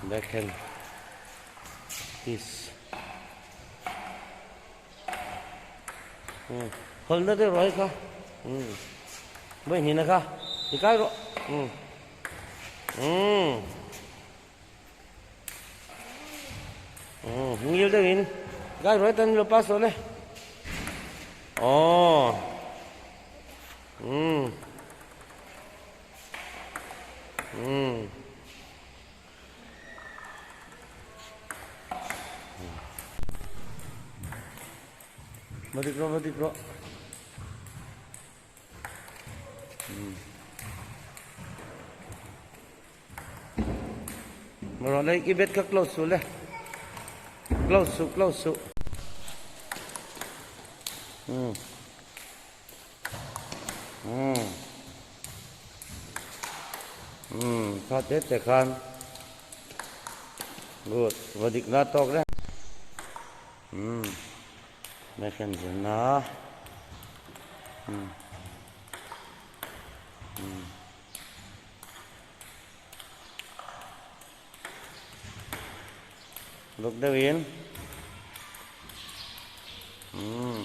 Backhand piece. Hawlh na deuh rawh hei kha. Vawi hnihna kha ti kai rawh. Ngil deuh in kai rawh heta ni lo pass rawh le. Aw. Va dik rawh va dik rawh. Va rawh le i bet kha close suh le. Close suh close suh. Umm kha te te khan good va dik na tawk reng umm mekhen zirna umm umm luk deuh in umm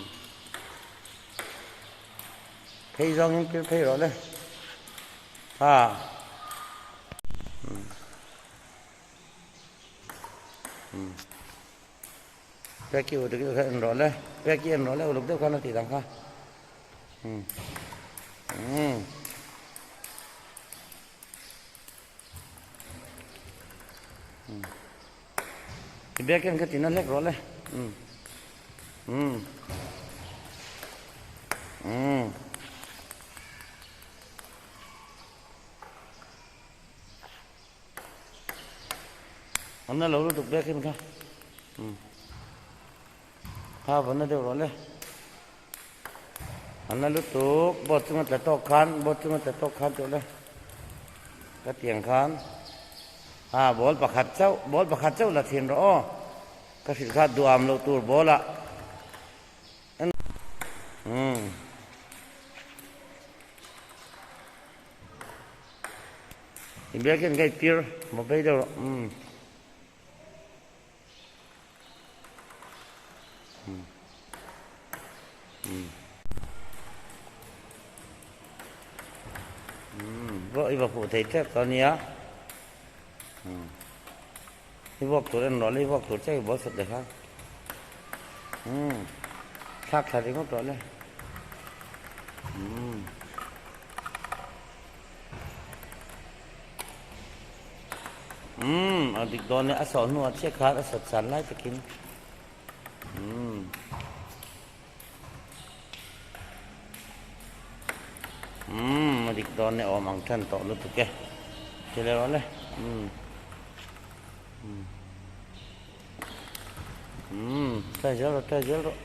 phei zawng in pil phei rawh le ha umm umm peki u dik kha en rawh le peki en rawh le uluk deuh khan a tih dang kha umm umm. I bag hian ka ti na hlek rawh le. Um. Um. Um. An na lo lutuk bag hian kha. Um. Ha va na deuh rawh le. An na lutuk board chunga tla tawk khan board chunga tla tawk khan tih le ka tiang khan ha ball pakhat chauh ball pakhat chauh la thin rawh aw ka hrilh kha duham loh tur ball ah umm inbiak hian ka intir maw phei deuh rawh umm. Vawk i va hmuh thei tep tawh ania i vawk tur en rawh le i vawk tur chiah i bawl sat leh kha thlak thla ringawt rawh le. Umm a dik dawn e a sawh hnuah chiah khan a sat san lai takin umm umm a dik dawn e awm ang than tawh lutuk e ti leh rawh le umm umm try zel rawh try zel rawh.